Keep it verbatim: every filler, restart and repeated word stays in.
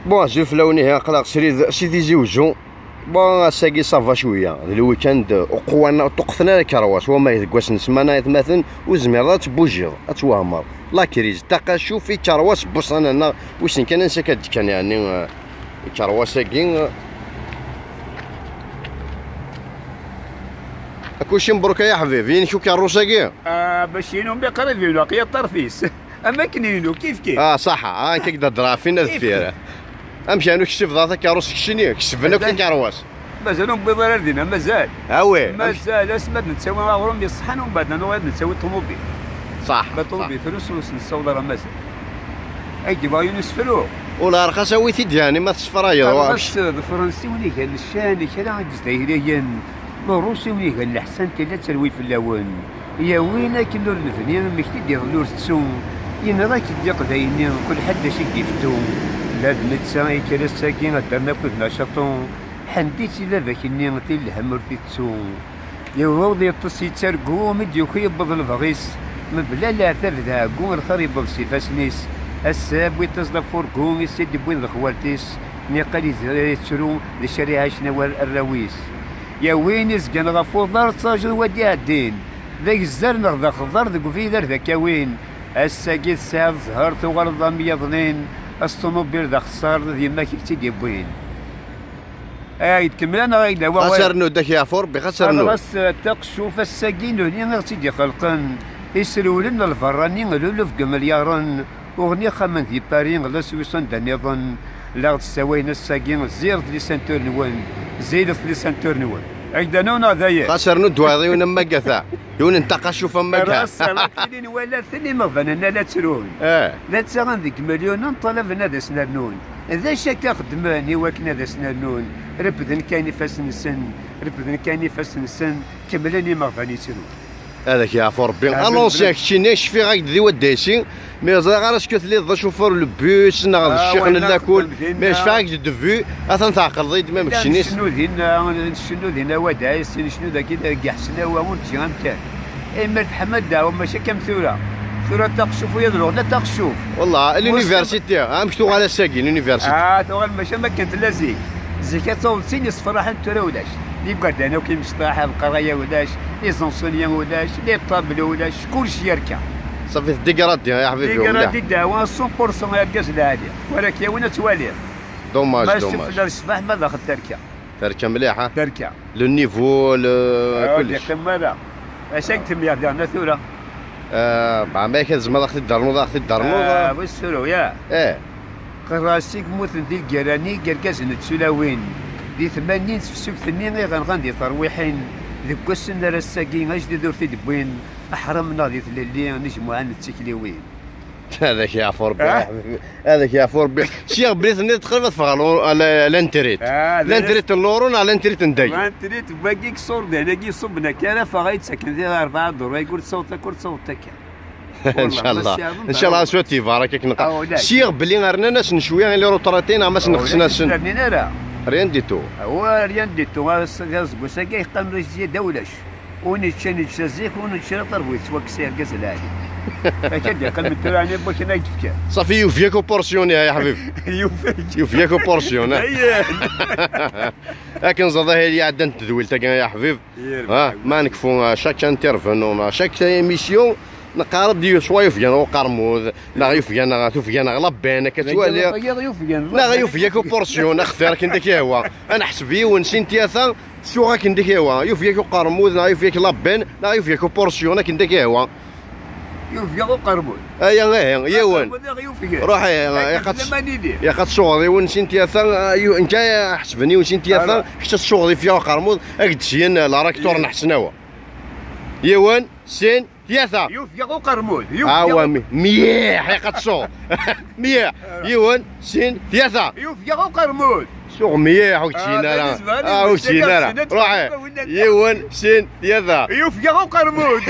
Bon, azul fell-awen, ihi aql-aɣ srid si Tizi Uzzu. Bon, ass-agi ça va cwiya, d lwikand, uqwan ur ṭṭuqqten ara karwas, wama deg wass n ssmana, atmaten, ur zmireḍ ad tbujiḍ, ad twehmeḍ. La crise, taqacuft, ikarwas n wussan-nneɣ, wissen kan ansi akka d-kkan, yeɛni, eh, ikarwas-agi, eh. Akuci mbruk ay aḥbib, inek ukarrus-agi? Ah, bac inu mi qrib inu, aqya ṭṭerf-is. Am akken inu, kif kif. Ah, ṣaḥa, ah, nekk ak-d-hedreɣ ɣef winna deffir. Amek anu ksibḍeɣ takerrust keččini? Kesben akk takerrust. Mazal ur newwiḍ ara ar dinna, mazal. Awi. Mazal, asmi ad nettawi aɣrum yeṣḥan, umbeɛd ad nuɣal ad nettawi ṭumubil. Ṣaḥ, ma ṣaḥ. Ṭumubil trus ur s-nessaweḍ ara mazal. Ay d-yebɣa yiwen usefru. Ula rxas awi-t-id, yeɛni ma tessefrayeḍ. Rxas d Fransiwen i gan ccan, kra i yezdayen. Ma Rrusiwen i gan leḥsan, tella tterwi fell-awen. Yawin akken ur nebni, amek t-id-iḍelli ur tettu. Yenɣa-k-id iqbayli, kul ḥedd d acu i d-ifettu. La d netta i kra ass-agi, addern akked nacaṭu. Ḥend-itt i baba-k-nni, ti lhemm ur t-ittu. Yewweḍ yeṭṭes yettargu, mi d-yuki yewweḍ lebɣi-s. Mebla leɛtab d ɛeggu, lxir yewweḍ s ifassen-is. Ass-a, wwiḍ-as-d afurgu, i s-id-wwin d xwalt-is. Niqal yezri yettru, d acu ara iɛacen awal arraw-is. Yawin izgan ɣef uḍar, ttaǧeḍ wa d-iɛeddin. D agezzer neɣ d axeḍḍar deg ubrid ar d ak-awin. Ass-agi tesɛiḍ zzher, tuɣaleḍ am yiḍnin. Asṭumubil d axeṣṣar, d yemma-k i k-tt-id-yewwin. Ay, tkemmel neɣ ay d awal? Xas rnu-d, ak yeɛfu Rebbi, xas rnu. Ɣas, eh, taqcuf ass-agi nutni i ɣ-tt-id-ixelqen. Isrewlen lberrani, luluf deg imelyaṛen. Uɣen ixxamen di Paris, la Suisse anda nniḍen. La ɣ-d-ssawayen ass-agi, ziret les ceintures-nwen, ziret les ceintures-nwen. Ak d-anaw neɣ d aya? Xas rnu-d wayeḍ yiwen am wagata. Yiwen n taqacuft am wagata. Ras, lakin nwala-ten imeɣban-nni la ttrun. Eh. La ttaɣen deg imelyunen, ṭalaben ad asen-rnun. D acu akka xeddmen i wakken ad asen-rnun? Refden kan ifassen-nsen, refden kan ifassen-nsen, kemmlen imeɣban yettrun. Ad ak yeɛfu Rebbi. Amin. Annoncier keččini, cfiɣ-ak-d di wadda-isi, mi ẓriɣ ara s-k telliḍ d acufur n lbus neɣ d ccix n lakul, mi cfiɣ-ak-d debut, atan tɛeqleḍ-iyi-d ma keččini. Ncennu dinna, ncennu dinna wadda-is, ncennu dagi deg Ḥesnawa, ur neǧǧi amkan. Imir teḥma ddeɛwa, mačči akka am tura. Tura taqcuf, u yad luɣna taqcuf. Wallah, l'université, amek tuɣal ass-agi, l'université? Ah, tuɣal mačči am akken tella zik. Zik ad taweḍ sin yessefraḥen, tura ulac. Igerdan akk imecṭaḥ, lqeraya ulac, les enseignants ulac, les tables ulac, kullec yerka. Safi tdigradi, ay aḥbibi, mliḥ. Digradi ddeɛwa, cent pour cent argaz lɛali. Wara k-yawin ad twaliḍ. Dommage, dommage. Ma tefla ccbaḥ, ma daxel terka. Terka mliḥ, ha? Terka. Le niveau, le, ah, kullec. Ur d-yeqqim ara. Acu i temyaḍ diɣen tura? Ah, bah, ma akka tzemreḍ ad ɣ-t-id-ternuḍ, ad ɣ-t-id-ternuḍ. Ah, wis suru, ya. Eh. Qerra-s i yemmuten di lgirra-nni, d irgazen d tulawin. Di tmanyin n tefsukt-nni i ɣenɣen di terwiḥin, deg wassen ar ass-agi ajdid ur t-id-wwin, aḥram neɣ di tlelli n ijmuɛen d tikliwin. Ad ak yeɛfu Rebbi, ah, a ḥbibi. Ad ak yeɛfu Rebbi. Sya bli tenniḍ qrib ad ffɣeɣ lu-, la-, l'intrit. Ah, l'intrit n l'euro neɣ l'intrit n dagi? L'intrit n wagi iṣurdan-agi iṣubben akka ara ffɣeɣ, ad yi-d-ttaken di rebɛa duṛu, ur tsaweḍ akka, ur tsaweḍ akka. Inchallah. Inchallah, aswat ibarak akken nqa-. Ah, ulac. Sya bli rnan-asen cwiya i les retraités neɣ ma sen-, ah, ulac, xsen-asen? Ur rnin ara. Rien du tout. Ah, rien du tout. Aseggas-agi yeqqan zziyada ulac. Win yeččan yečča zik, win yeččan aṭerbu yettwakkes i argaz lɛali. Akka d-yeqqim tura ɛni n wakken ay d-fkan. Safi, yufi-ak uporsyun, ya, ya ḥbib. Yufi-ak. Yufi-ak uporsyun, ha? Ayen. Akken ẓaḍ ahil iɛeddan n tedwilt-agi, ya ḥbib. Ha, ma nekfu, ah, chaque intervenant, ah, chaque émission, neqqar-d soit yufgan uqermud, neɣ yufgan, neɣ tufgan, neɣ la benne, akka twaliḍ. Neɣ yufeg-ak uporsyun, axtir akken d ak-yehwa. Ad neḥseb yiwen, sin, tlata, suɣ akken d ak-yehwa. Yufeg-ak uqermud, neɣ yufeg-ak la benne, neɣ yufeg-ak uporsyun akken d ak-yehwa. Yufeg-aɣ uqermud. Aya, ihi, yiwen. Ruḥ, ihi, ilaq ad tsuɣeḍ yiwen, sin, tlata, ah, yu-, nekk ad ḥesben yiwen, sin, tlata, kečč ad tsuɣeḍ, yufeg-aɣ uqermud, ad k-d-syen, ah, la rector n Ḥesnawa. Yiwen, sin, tlata. Yufeg-aɣ uqermud, yufeg-aɣ. Awa, mi-, mliḥ, ilaq ad tsuɣeḍ. Mliḥ. Yiwen, sin, tlata. Yufeg-aɣ uqermud. Suɣ mliḥ, ur k-ttgen ara. Ah, ur k-ttgen ara. Ruḥ. Yiwen, sin, tlata. Yufeg-aɣ uqermud.